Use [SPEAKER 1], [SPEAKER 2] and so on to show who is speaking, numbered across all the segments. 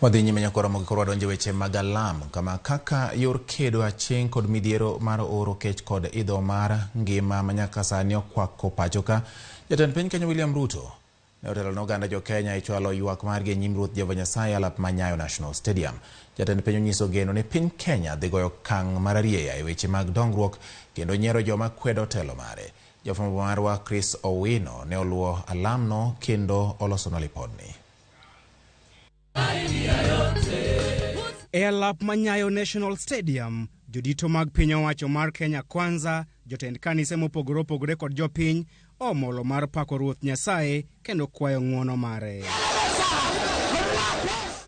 [SPEAKER 1] Wadhi nyime nyakoro mogi koro wadonjo e weche mag alam kama kaka yor kedo aching' kod midhiero mar oro kech kod idho mar ngima manyaka sani okwako pacho ka. Jatend piny Kenya William Ruto ne otelo ne oganda jo Kenya e chwalo ywak margi e nyim Ruoth Jehova Nyasaye e alap ma Nyayo National Stadium. Jatend piny onyiso geno ni piny Kenya dhi goyo okang' mararieya e weche mag dongruok kendo nyiero joma kwedo telo mare. Jafwambo marwa Chris Owino ne oluwo alamno kendo olosonwa lipodni.
[SPEAKER 2] E alap ma Nyayo National Stadium, jodito mag piny owacho mar Kenya Kwanza, jotend kanise mopogore opogore kod jopiny omolo mar pako Ruoth Nyasaye kendo kwayo ng'uono mare.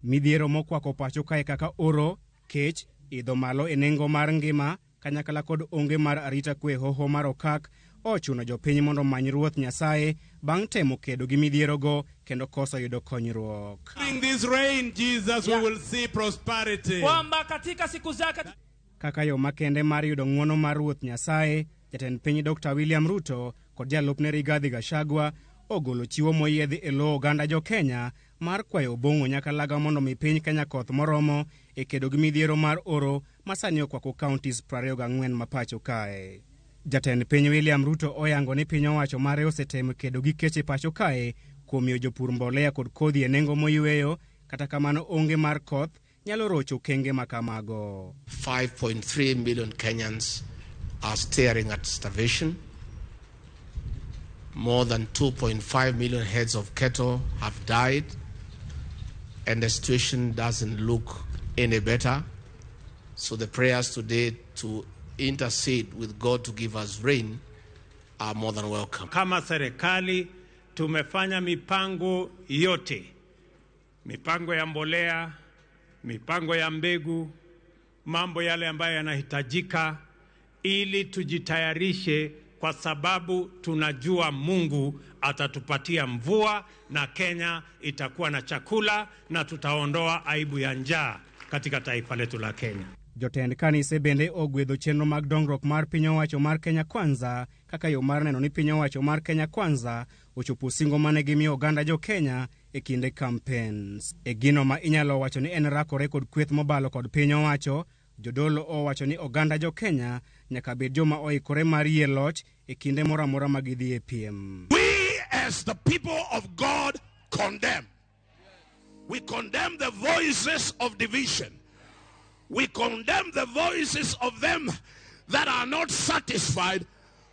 [SPEAKER 2] Midhiero mokwako pacho kae kaka oro, kech, idho malo e nengo mar ngima, kanyakla kod onge mar arita kwe hoho mar okak ochuno jopiny mondo omany Ruoth Nyasaye bang' temo kedo gi midhierogo kendo koso yudo konyruok.
[SPEAKER 3] During this reign, Jesus, we will see prosperity.
[SPEAKER 4] Kwamba katika siku zake
[SPEAKER 2] Kaka yo makende mar yudo ng'uono mar Ruoth Nyasaye, jatend piny Dr. William Ruto kod jalupne Rigathi Gachagua ogolo chiwo moyiedhi e lo oganda jo Kenya mar kwayo Obong'o Nyakalaga mondo mi piny Kenya koth moromo e kedo gi midhiero mar oro masani okwako counties 24 ma pacho kae. Jatend piny William Ruto oyango ni piny owacho mare osetemo kedo gi kech e pacho kae kuom miyo jopur mbolea kod kodhi e nengo moyweyo, kata kamano onge mar koth nyalo rocho okenge ma kamago.
[SPEAKER 5] 5.3 million Kenyans are staring at starvation. More than 2.5 million heads of cattle have died, and the situation doesn't look any better. So the prayers today to intercede with God to give us rain are more than welcome.
[SPEAKER 3] Kama serikali tumefanya mipango yote, mipango ya mbolea, mipango ya mbegu, mambo yale ambayo yanahitajika ili tujitayarishe, kwa sababu tunajua Mungu atatupatia mvua na Kenya itakuwa na chakula na tutaondoa aibu ya njaa katika taifa letu la Kenya.
[SPEAKER 2] Jotend kanise bende ogwedho chenro mag dongruok mar piny owacho mar Kenya Kwanza kaka yo mar neno ni piny owacho mar Kenya Kwanza ochopo singo mane gimiyo oganda jo Kenya e kinde campaigns. E gino ma inyalo wacho ni en rakore kod kweth mobalo kod piny owacho, jodolo owacho ni oganda jo Kenya nyaka bed joma oikore mar yie loch e kinde moro amora ma gidhi e piem.
[SPEAKER 6] We as the people of God condemn. We condemn the voices of division. We condemn the voices of them that are not satisfied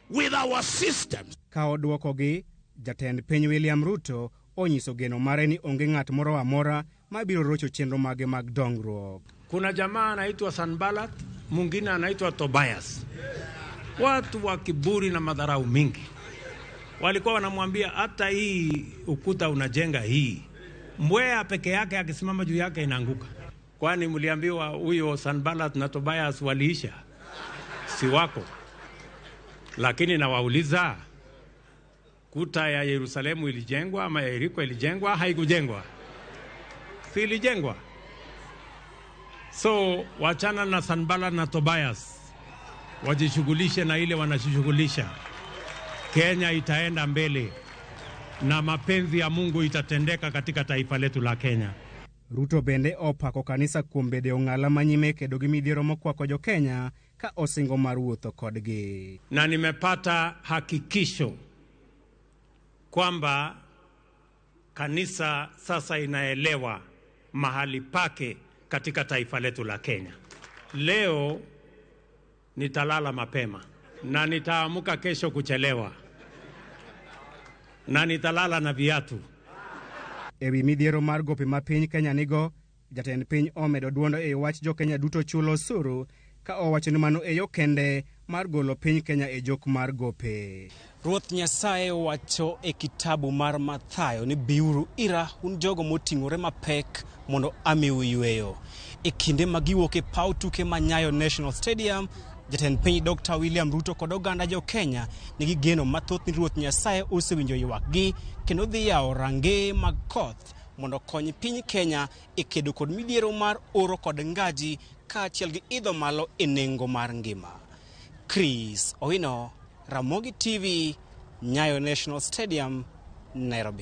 [SPEAKER 6] with our systems.
[SPEAKER 2] Ka odwokogi, jatend piny William Ruto onyiso geno mare ni onge ng'at moro amora mabiro rocho chenro mage mag dongruok.
[SPEAKER 3] Kuna jamaa anaitwa Sanbalat, mwingine anaitwa Tobias, watu wa kiburi na madharau mingi. Walikuwa wanamwambia hata hii ukuta unajenga hii, mbweha peke yake akisimama juu yake inaanguka. Kwani mliambiwa huyo Sanbalat na Tobias waliisha? Si wako. Lakini nawauliza, kuta ya Yerusalemu ilijengwa ama ya Yeriko ilijengwa? Haikujengwa? Si ilijengwa? So wachana na Sanbalat na Tobias, wajishughulishe na ile wanashughulisha. Kenya itaenda mbele na mapenzi ya Mungu itatendeka katika taifa letu la Kenya.
[SPEAKER 2] Ruto bende opako kanisa kuom bedo e ong'ala ma nyime kedo gi midhiero mokwako jo Kenya ka osingo mar wuotho kodgi.
[SPEAKER 3] Na nimepata hakikisho kwamba kanisa sasa inaelewa mahali pake katika taifa letu la Kenya. Leo nitalala mapema na nitaamuka kesho kuchelewa na nitalala na viatu.
[SPEAKER 2] Ewi midhiero mar gope ma piny Kenya nigo, jatend piny omedo duondo e wach jo Kenya duto chulo osuru ka owacho ni mano e yo kende mar golo piny Kenya e jok mar gope.
[SPEAKER 7] Ruoth Nyasaye wacho e kitabu mar Mathayo ni biuru ira un jogo moting'ore mapek mondo amiu yweyo. E kinde ma giwuok e paw tuke ma Nyayo National Stadium, jatend piny Dr. William Ruto kod oganda jo Kenya nigi geno mathoth ni Ruoth Nyasaye osewinjo ywakgi kendo dhi yawo rangeye mag koth mondo okony piny Kenya e kedo kod midhiero mar oro kod ngaji kaachiel gi idho malo e nengo mar ngima. Chris Owino, Ramogi TV, Nyayo National Stadium, Nairobi.